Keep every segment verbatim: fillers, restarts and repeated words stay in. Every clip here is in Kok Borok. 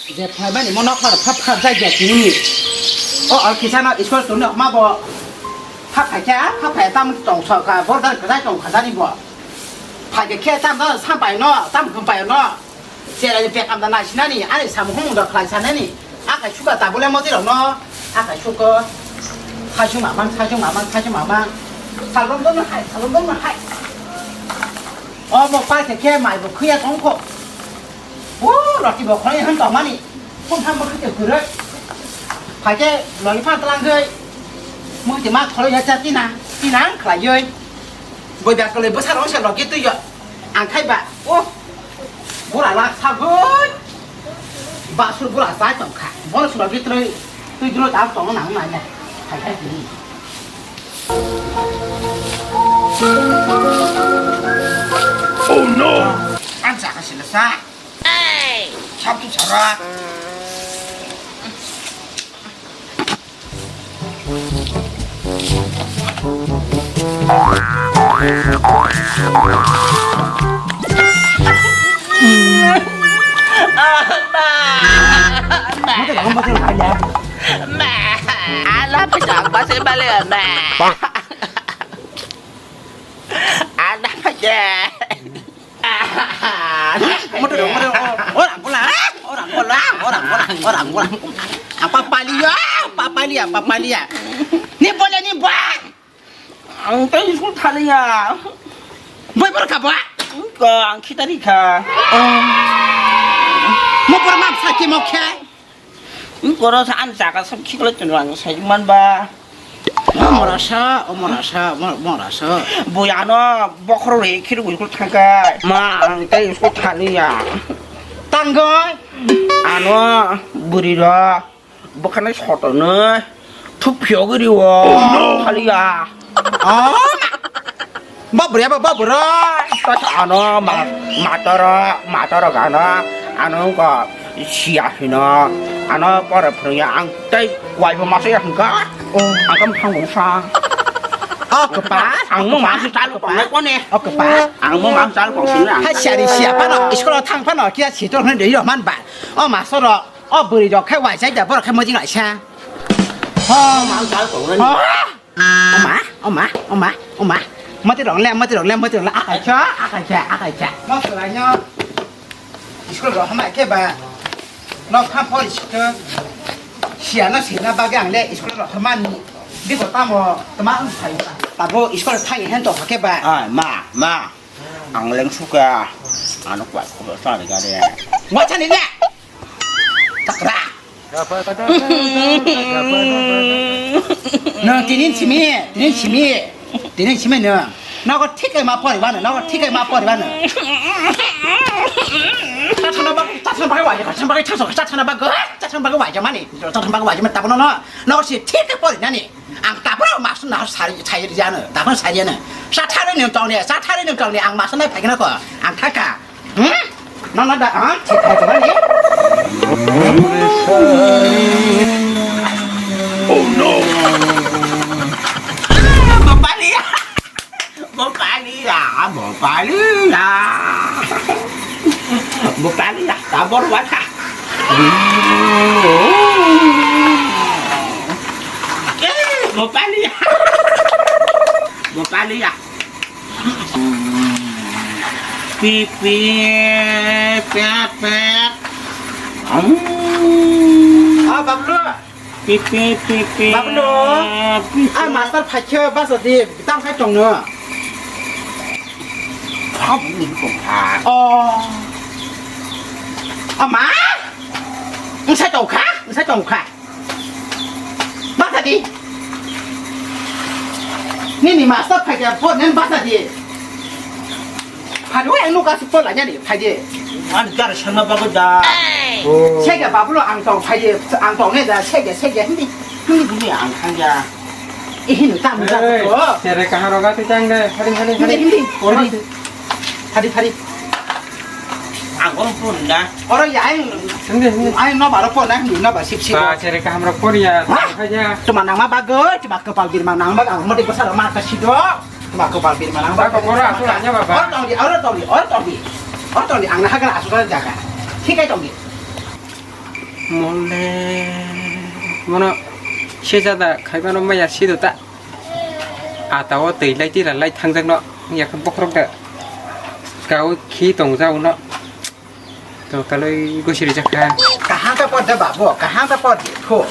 Je phaimani mo nokha rok phap phap jai ya tini. O al kisa no school tuni ma bo. Phap phai kha, phap phai tam tong sa kha, border kha jai tong kha jani bo. Phai khe khe tam da sam pai no, tam khum pai no. Chera je pek am da nai sinani, ani sam hum da khlai sanani. Akai suka ta bole mo ti rok no. Akai suka. Khasung mamang, khasung mamang, khasung mamang. Salom dong hai, salom dong hai. O mo pai khe khe mai bo khuya tong kho. O roti bo khoi han tong mani. Phung tham bo khite guroi. Phaike loli phan tlang goi. Mui te ma kholo ya cha tina. Tina ang khlai goi. Boi da kole bwsa rong se logi tu yo. Ang khai ba. O. Bura la sa goi. Ba sur bura sa tong kha. Bol sur logi troi. Tui dulo ta tong nang nai na. Khai khai ti. Oh no. Ang sa ka sila sa. Sabtu sara. Ala pisa pasi balik, Mbak. Ala pisa. Motor, motor, orang bola, orang bola, orang bola, orang bola. Apa palia, apa palia, apa palia. Ni bola ni ba. Ang tei school thaliya. Boy bor ka ba. Ko ang khitari kha. Mo bor mam sa ki mo khe. Koro sa an jaga sab khiklo tun rang sai man ba. Morasa, o morasa, mo-, morasa. Bui ano bokhoro re khiru bui kul thangka. Ma ang tei school thaliya. Tangoi. Ano buri ro. Bwkhani sotoni thuk phiyogwi riwo. Oh, no. Thaliya. Oh. Ba bwrwi abo, ba bwrwi. Tata ano ma-, matoro, matoro gana. Ano ko siya hino. Ano pore phwrwngya ang tei kwaibo masa ya hwnkha. Oh. Ang kam thang bongsa. Oh, kwpa. Ang mo masa chal ko ne. Oh, kwpa. Ang mo masa chal ko ne. Ha sari siya pano, school thang pano, kiya sitor ne de yo man ba. Oh, masoro. O bwrwi rok khe waisai da, borok khe mojing laisa. Ho, ma ang chal tongnani. Ho. Oma, oma, oma, oma. Mati rong le, mati rong le, mati rong le. Akai cha, akai cha, akai cha. Mo swlai no. School rok hamai khe ba. No kha pori sikhe. Siya no sina bagwi ang le school rok hamani. Biko tamo tama ang sai. Tabo school thai hen to khe ba. Ai, ma, ma. Ang leng suka. Ano kwat ko sa ni ga de. Mo chani le. Takra. Nang tinin simi, tinin simi, tinin simi nang. Nogo thikai ma pori bano, nogo thikai ma pori bano. Tathana bak, tathana bak wajak, tathana bak, tathana bak, tathana bak wajak mani, tathana bak wajak mani tabono no. Nogo si thikai pori nani. Ang tabra masuk nah sari, sari jana, tabra sari jana. Sathari ni tong ni, sathari ni tong ni, ang masuk nai pagi nako, ang thaka. Hmm? Nana da, ah, cik hai tong ni. Oh no. Bapali ya, bapali ya, bapali ya. Bapali ya, tabor wata. Eh, bapali ya. Bapali ya. Pipi, pet, pet. Hmm. Ah, Bablu. Pipi, pipi. Bablu. Pipi. Ah, master phaikhe basa di, tang khai tongno. Kha bini kong kha. Oh. Ama? Nsai tong kha? Nsai tong kha? Basa di. Nini master phaikhe phone nang basa di. Phadi ang nuka si phone lanya di phaidi. An gar sana bago da. Oh. Sega Bablu ang tong phaidi, ang tong ne da sega sega hindi. Hindi hindi ang khanja. Ihin tam ja. Hey, ko. Sere kaharo gati tang de. Hari hari hari. Hindi hindi. Oro hindi. Hari hari. Ang oro pun da. Oro ya aing. Hindi hindi. Aing no baro pon aing no ba sip sip. Ba sere kaham rok pon ya. Hah? Khaja. Cuma nama bago, cuma kepal birma nang bag ang mati besar mata sido. Cuma kepal birma nang bag. Ba ko ora asu nanya baba. Oro tong di, oro tong di, oro tong di. Oro tong di ang nahaga asu jaga. Thikai tong di. Mole. Mono sejada khaimano maya sido ta. Ata o twi lai tira lai thangjak no. Yakha bokrok da. Kau khi tongjak no. To kaloi gosiri jakha. Kaham ta por de babu, kaham ta por de. Pho.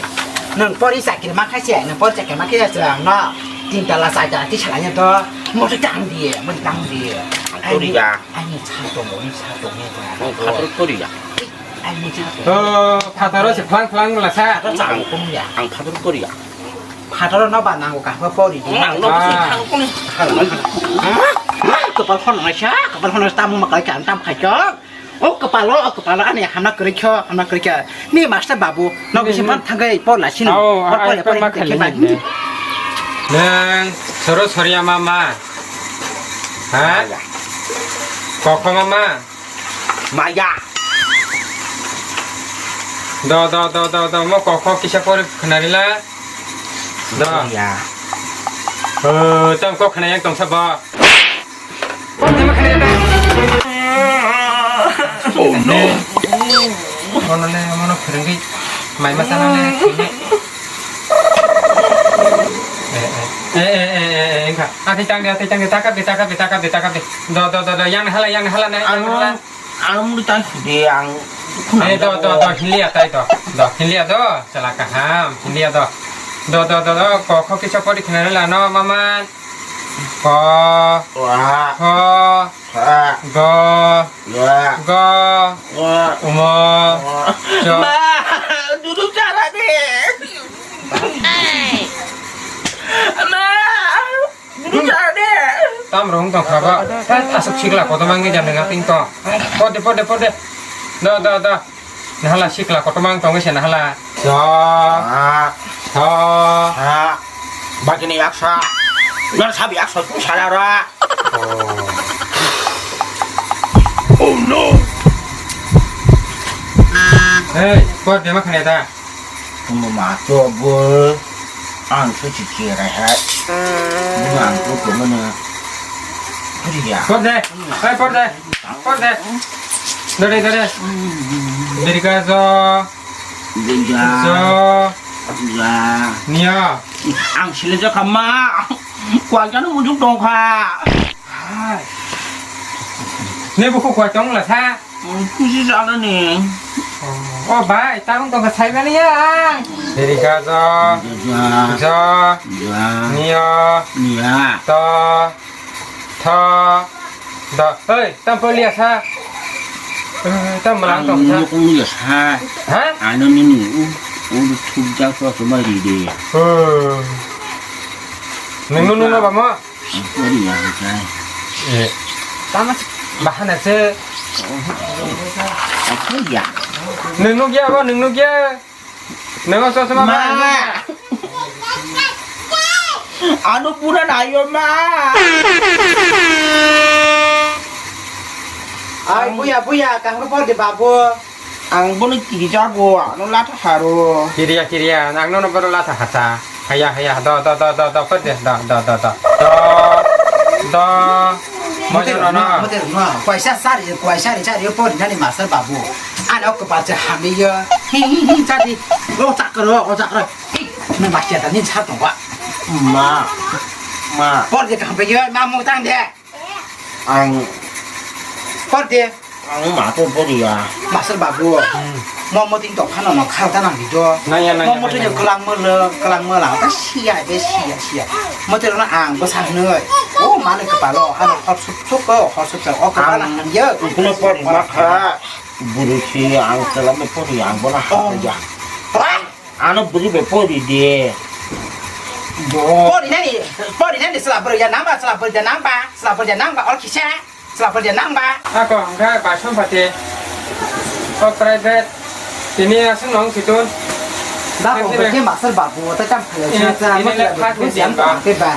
Nang pori chakri ma khaise, nang pori chakri ma khaise ang no. Tin tala sa ja ti salanya to. Mo to tang di, mo tang di. Ang to ri ya. Ani cha to mo, ni cha to mo. Ang phator to ri ya. Ani cha to. Oh, phataro se phlang phlang la sa. Ang phator to ri ya. Ang phator to ri ya. Phataro no ba nango kaham pori di. Ang no. Ah. Phator to ri ya. Kapal phone ngai sa, kapal phone tam ma kai kan tam khai chok. O kwpalo, o kwpalo, ani hamna kwrwi kho, hamna kwrwi kho. Ni master babu, no bisi man thangwi por la sini. Ao, por, ai, por, por, ma por, khalai por, ni. Nang soro soria mama. Ha? Maya. Kokho mama. Maya. Do, do, do, do, do, mo kokho kisa por khnarila. Do. Ya. Oh, tam kok khna yang tong sabo. Oh no. Mono le, mono phwrwngwi mai masa nang le. Eh, eh, eh, eh, eh, eh, engkha. Atwi tang de, atwi tang de, takap de, takap de, takap de, takap de. Do, do, do, do, yang hala, yang hala, yang hala. Ang muli tang sidi, ang. Eh, do, do, do, hinlia tai do. Do, hinlia do, chala kaham, hinlia do. Do, do, do, do, kokho kisa pori khnari lano, mama. Ko. Wa. Ko. Wa. Go. Wa. Go. Wa. Umo. Wa. Jo. Ma, duduk cara deh. Ma, duduk cara deh. Tam rong tong khaba. Asuk sikla kotomang ni jam dengan ting tong. Pode, pode, pode. Do, do, do. Nahala sikla kotomang tong se nahala. So. Ah. So. Ah. Bagini yaksa. Nang sabi yaksa tu sadara. Oh. Oh no. Hey, por dema khane ta. Kumo ma to bo. Ang su chi chi rai ha. Ang tu ko mana. Priya. Por de. Hey, por de. Por de. Dore, dore. Dore ka zo. Buja. Zo. Buja. Niya. Ang sile jo kama. Kuan kan ujung dong kha. Hai. Ne buku kuat dong la sa. Kusi sana ni. Oh, bai, tang dong ka sai mani ya. Dore ka zo. Buja. Zo. Buja. Niya. Niya. To. Tha. Da. Hei, tam paliya sa. Eh, tam malang tong sa. Ang nukung ya sa. Ha? Ano nini u, u thuk jak to so mari de. Eh. Nung nung nung ba mo? Ang pori ya sa. Eh. Tama bahana se. Apa ya? Nung nung ya ba, nung nung ya. Nang o chosma ma. Ano pura nayo ma. Ai, buya, buya, kaham por de babu. Ang bono kiri jago, ano latha haro. Kiriya, kiriya, ang nono bono latha hata. Haya, haya, do, do, do, do, do, por de, do, do, do, do. Do, do. Mote Mojo no, nono. Mote no, kuaisa sari, kuaisa ri sari, por nani master babu. Ano ko bacha hamiyo. Hi, hi, hi, sari. O chakro, o chakro. Hi, nang bacha ta nin sa tong wa. Ma. Ma. Por de kaham yo, ma mo tang de. Ang. Por de. Ang ma to por ya. Master babu. Hmm. Mo mo ting tok phano no khal ta nang di do. Naya, naya, mo mo to naya. Kelang mele, kelang mela. Ta sia, be sia, sia. Mo to na ang bo sa hnoi. O mane kepalo, ano hot sup sup ko, hot sup sup. O kepalo nang ye. Kuno por ma kha. Buru si ang kelang me por ya, ang bona ha ya. Ano buri be pori de. Bo. Pori nani, pori nani sela beri ya namba, sela beri ya namba, sela beri ya namba, ol kisa, sela beri ya namba. Ako angka ba sompati. O private. Tini asung nong situn. Da ko ke master babu ta cham khayo. Ini le khak ni jam ba. Ke ba.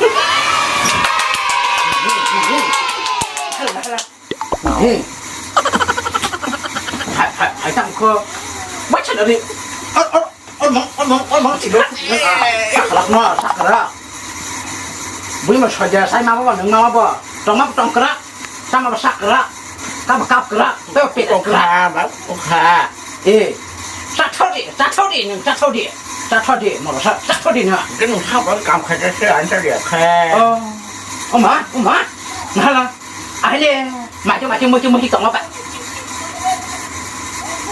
Hala, hala. Hey. Hai, hai, hai, tang ko. Bacha dari. Or, or, or, mong, or, mong, or, mong, silo. Sakrak no, sakrak. Bui mo soja, sai ma ba, nang ma ba. Tong ma tong krak. Sama ba sakrak. Kap kap krak. Teo pe krak. Kha, ba, kha. Eh. Sa thori. Chathodi, nwng chathodi. Chathodi, morosa, chathodi no. Nwng sabo kam khaja se answer ya khe. Oh, oma, oma. Nahala. Ahile, macho, macho, muchi, muchi tongo ba.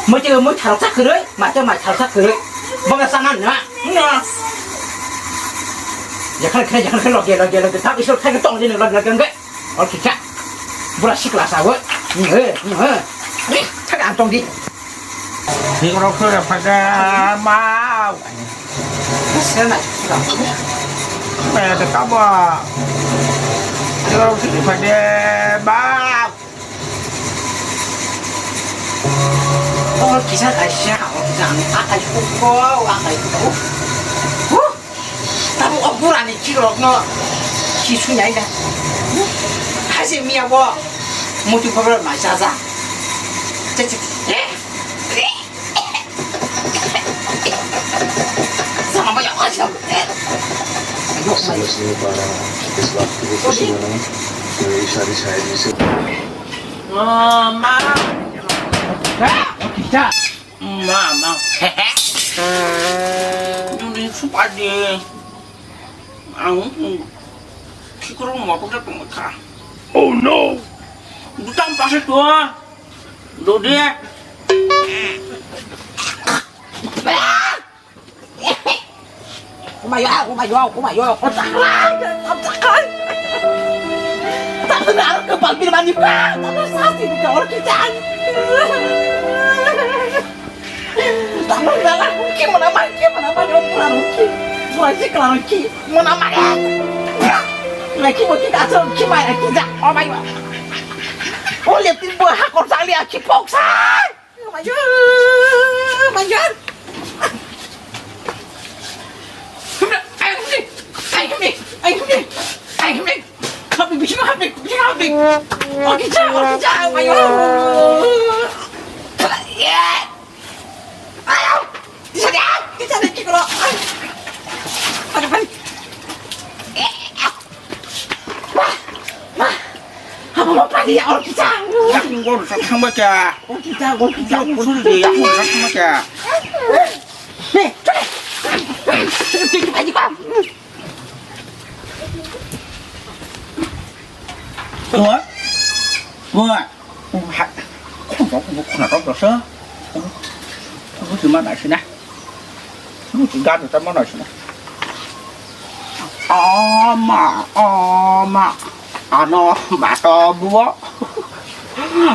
Muchi, muchi thalsa kwrwi, macho, macho thalsa kwrwi. Boga sana na. Na. Yakhar khe, yakhar khe, loge, loge, loge. Thap isor khai tong din, loge, loge, loge. Oke, kha. Bura sikla sawo. Nge, nge. Ni, thak ang tong di. Ni oro khe phai de, mau. Sel na, sel na. Eh, de kabo. Ni oro khe phai de, mau. Oh, kisa kaisa, oh, kisa ang akai ko, akai ko. Huh? Tamo o burani chikrokno si suinai da. Haise miya bo muitu khobor ma jaja. Che, che, che. Sama ba ya, ayo. Ayo, ayo. Odi. Mama. Ah, kita. Mama. Nuni supadi. Ang kikoro mo pokok pokok kha. Oh no. Butang pasal tua. Dode. Umaya, umaya, umaya. Kota. Kota. Tapi nak kepal bil mandi pa. Tapi sasi di kawal kita. Tamo dala ki mana mari ki mana mari o pura ki. Pura ki kala ki mana mari. Lagi mo ki kaso ki mai ki ja. Oh my god. O le tin bo ha ko sali a ki pok sa. Oh my god. Oh my god. Ai kami. Ai kami. Ai kami. Ai kami. Happy bishi happy. Bishi happy. Oh kita. Oh kita. Oh my god. Yeah. Ayo, di sana, di sana, di sana. Ayo, ayo. Wah, wah. Apa mau pagi ya, orang kita? Yang ngor sa thangba kya? Orang kita, orang kita. Yang usul de, yang ngor sa thangba kya? Nih, coba. Tinggi aja, Bang. Wah, wah. Khum khum khum khum khum khum. Khum khum ma nai sina. Khum khum ga ta ma nai sina. Ama, ama. Ano ma to buo.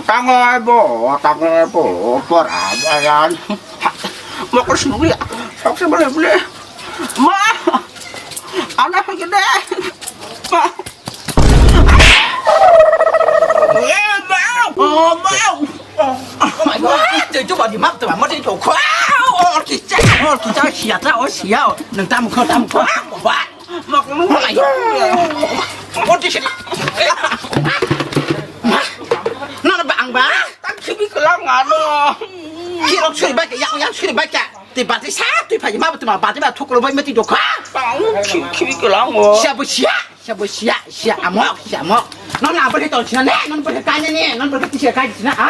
Tangai bo, tangai bo, pora bayan. Mokor sibuli. Sok sibuli buli. Ma. Ano hagide. Ma. Oh my god, tu cuba di map tu, mati tu kau, oh kita, oh kita siapa, oh siapa, nang tamu kau tamu kau, ba, mau kau mulai, oh di sini, nana ba ang ba, tak kibi kelang ano, kirok suri baca, yang yang suri baca, di bati satu, di bati map tu, bati map tu kalau baca mati doka, kibi kelang, siapa siapa. Siya bo siya, siya amok, siya amok. Non na bwrwi tong sina ne, non bwrwi kanya ne, non bwrwi kisa kai sina, ah?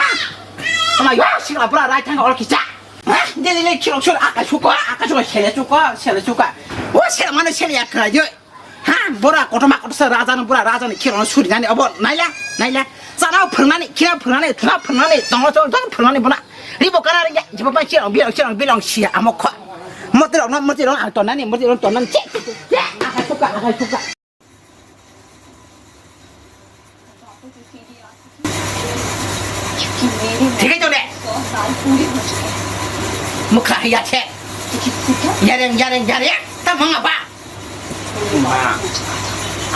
Ama yo, sikla bwra rai thang ol kisa. Ah, dili le khirok sur, aka suko, aka suko, sele suko, sele suko. O sele mano sele ya kra yo. Ha, bwra kotoma kotosa raja no bwra raja ni khirok no suri nani obo, naila, naila. Chana phwrwngnani, khira phwrwngnani, thuna phwrwngnani, tongo chong chong phwrwngnani bona. Ribo kana ringya, jibo pai chirong bilong chirong bilong siya amok kho. Moti rok no, moti rok ang tonani, moti rok tonani. Che, che, che, che. Akai suka, akai suka. Thik hai to ne? Mukha ya che. Yareng, yareng, yareng. Ta manga ba. Ma,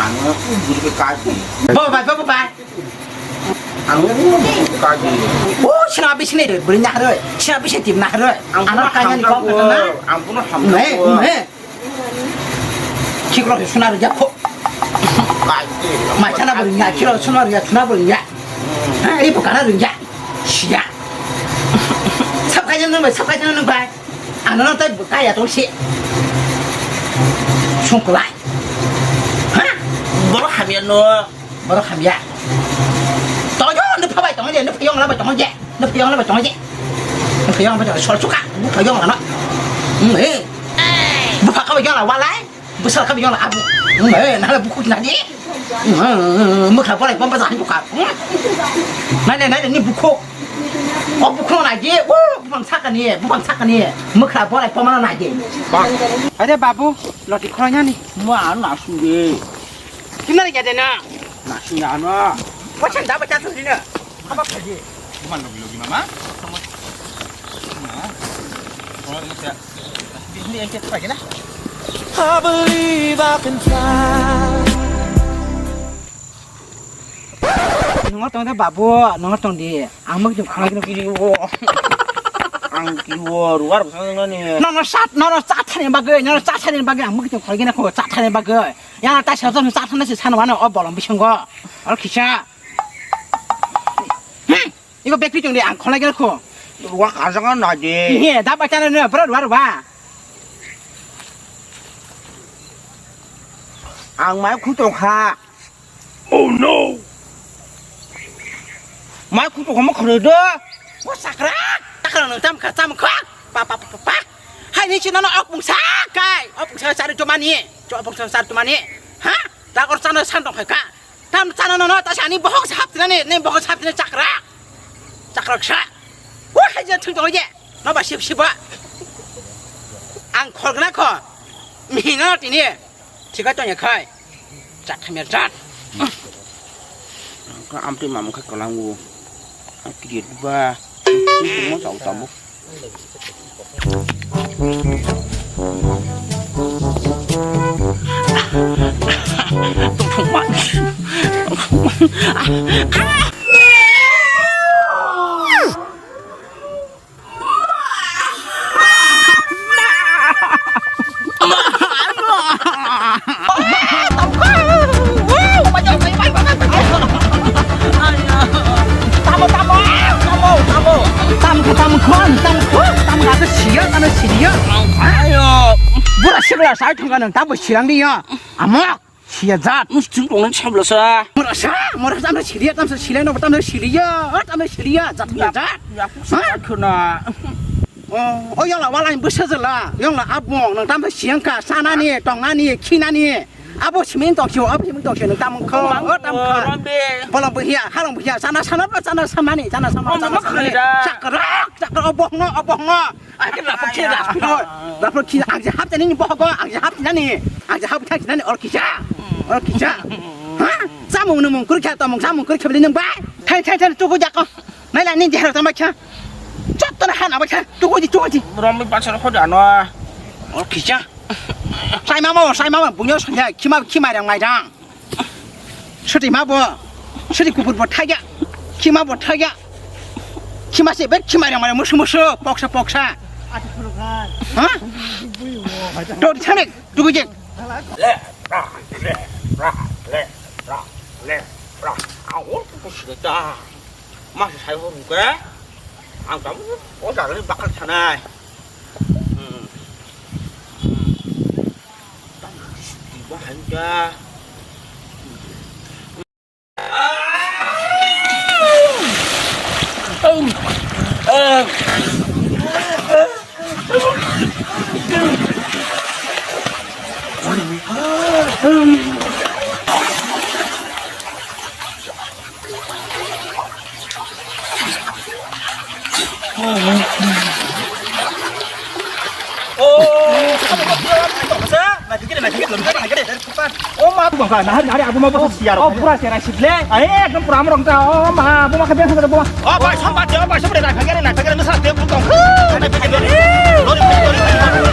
ang bwrwi khe kaji. Bo bai, bo bai. Ang bwrwi khe kaji. O sina bisini bwrwi na haroi. Sina bisini tim na haroi. Ang ano kanya ni kok na. Ang puno hamjao. Ne, ne. Khiklo suna rwya kho. Kaji. Mai chana bwrwi ya, khiklo suna rwya, suna bwrwi ya. Ha, ri bukana rwya. Siya. Sab kanya nung bai, sab kanya nung bai. Ano no tai kaya tong si. Sungkulai. Ha? Borok hamya no. Borok hamya. Tong jo, no phabai tong je, no phiyong labai tong je. No phiyong labai tong je. No Yang apa jangan soal suka. Buka yang mana? Hmm, eh. Buka kau yang lah walai. Besar kau yang lah abu. Hmm, eh, nala buku nadi. Hmm, mekha boleh pompa jangan buka. Hmm. Nai, nai, nai, ni buku. Oh, buku nadi. Oh, bukan saka ni, bukan saka ni. Mekha boleh pompa nadi. Ada babu, loti khoranya ni. Mau anu nasu deh. Gimana ya deh na? Nasu ya anu. Macam dah baca tu ni na. Apa kerja? Cuman logi-logi mama. Nah. Kalau ini saya, ini yang kita pakai lah. I believe I can fly. Nongo tong de babu, nongo tong di. Ang muk jong khana kiri wo. Ang kiri wo, ruar bwsang nani. Nono sat, nono sat thani bagwi, nono sat thani bagwi ang muk jong khana kiri ko sat thani bagwi. Yang ta sa sa sa thani se san wano o bolong bisingo. Oro kisa. Hmm. Iko bag pitong de ang khonai gel kho. Wa kajang na de. He, da ba chana ne, bro, wa wa. Ang mai khu tong kha. Oh no. Mai khu tong kha ma khore do. Wa sakra. Takra no tam kha tam kha. Pa pa pa pa. Hai ni chino no ok pung sa kai. Ok pung sa sari to mani. Cho ok pung sa sari to mani. Ha? Takor chana san tong kha. Tam chana nono ta sani bohok se haptinani, ne bohok se haptinani chakra. Chakra ksa. Wa hai je thung tong je. No ba sip sip ba. Ang khorgna kho. Mihino tini. Thika tong ya khai. Chak khamya chat. Ka amtwi mamung kha kalangu. Ang kiri ba. Mo chau tamo. Tamo, tamo, tamo, tamo, tamo. Tam, tam, khon, tam, khon, tam, ga, siya, tam, siya. Ayo. Bura, sibra, sai, thangka, nang, tamo, silang, dia. Amok. Siya jat. Mus chung tong nang sabla sa. Mora sa, mora sa, tamsa siriya, tamsa siriya, no, tamsa siriya, tamsa siriya, jat ya jat. Ya, ha? Sa khuna. Oh, oh, yala wala ni bwsa jala, yala abong, nang tamsa siyang ka, sanani, tongnani, khinani. Abo simin tong sio, abo simin tong sio, nang tamung kho, oh, tam kha. Rambe. Bolong bhiya, harong bhiya, sana sana, sana samani, sana sama, sana samani. Sakrak, sakrak, obong no, obong no. Ake rapor khe rapor. Rapor khe ang je hap tani ni bohogo, ang je hap tani, ang je hap tani or kisa. Or kisa. Ha? Samung nung mung kur khe, tamung samung kur khe bini nung bai. Thai thai thai tuku jako. Nai la ni jehar tama kha. Chot tana hana ba kha. Tuku di tuku di. Rom bi pasar kho dano. Or kisa. Sai mama, sai mama bunyo sai khima khima rang mai dang. Sudi ma bo, sudi kubur bo thaiya, khima bo thaiya, khima se be khima rang mare musu musu, poksa poksa. Ha? To thane, dugu je. Le, ra, le, ra, le, ra, le, ra. Ang ur ku sida ta. Masa sai hor buka. Ang kamu, oh, jalan bakal sana. Hmm. Hmm. Bahaya. Oh, ma, bangka, nahari, nahari, abu ma, bangka, siar. Oh, pura siar, sible. Ai, ekdom pura amrong ta. Oh, ma, abu ma, khabe, khabe, abu ma. Oh, bai, sambat, oh, bai, sambat, nai, phagere, nai, phagere, masa, tep, tong. Nai, phagere, lori, lori, lori, lori.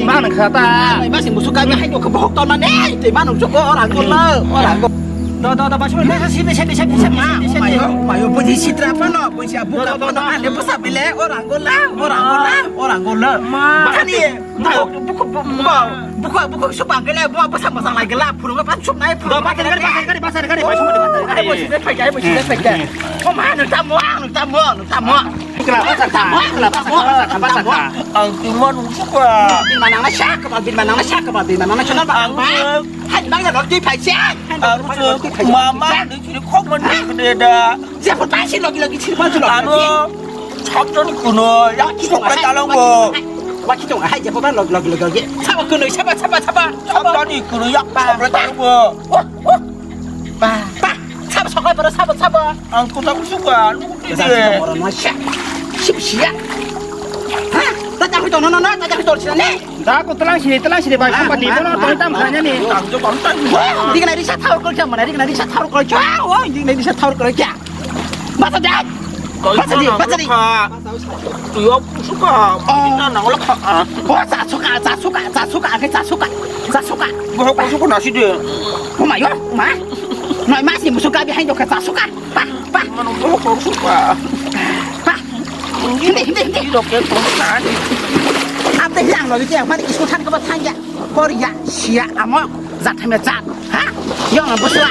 Twi mano kha ta. Twi masi musu ka bi hai no kha bohok ton mane. Twi mano chuk ora gol la, ora gol. Do, do, do, basi, basi, basi, basi, basi, basi, basi, basi. Mayo, mayo, buji sitra pa no, buji abu ka pa no, ane busa bile, ora gol la, ora gol la, ora gol la. Ma. Kani, buku, buku, buku, buku, buku, supa gele, buku, busa masang lai gela, phurung pa chup nai, phurung pa gele. Gari, gari, gari, gari, gari, gari, gari, gari. Ai, busi de thai, ai, busi de thai. O ma, no tamo, no tamo, no tamo. Kla basa kha, kla basa kha, basa kha. Ang twi mano musu kha. Bin manang na sak, bin manang na sak, bin manang na sak. Ang hai bang na roti phai se. Ang mama ni chiri khok man ni khne da. Je pho ta si logi logi chiri pho logi. Ano chaptani kuno ya ki sok ka talong bo. Wa ki tong hai je pho ba logi logi logi. Saba kuno saba saba saba. Chaptani kuno ya sok ka talong bo. Pa, pa, sabo sokai para sabo, sabo. Ang kota kusuka, nukuti de. Sip siya. Ha? Tata kuto no no no, tata kuto sila ne. Da ko telang sini, telang sini bai sampai di mana tong tam sanya ni. Ang jo bang tang. Wah, di kena risa thaur kol jam mana, di kena risa thaur kol jam. Wah, di kena risa thaur kol jam. Masa jat. Bacha di, bacha di. Tuyo suka. Oh. Ina nang ola kha. Oh, cha suka, cha suka, cha suka, ke cha suka. Cha suka. Bo ko suka nasi de. Oh my god, ma. Noi masi musuka bi hain ka cha suka. Pa, pa. Mano bo ko suka. Pa. Hindi, hindi, hindi. Ilo ke ko na. Ate yang lo ke mari isu than ka ba than ya. Korea, sia, amo, jat thame jat. Ha? Yang buswa.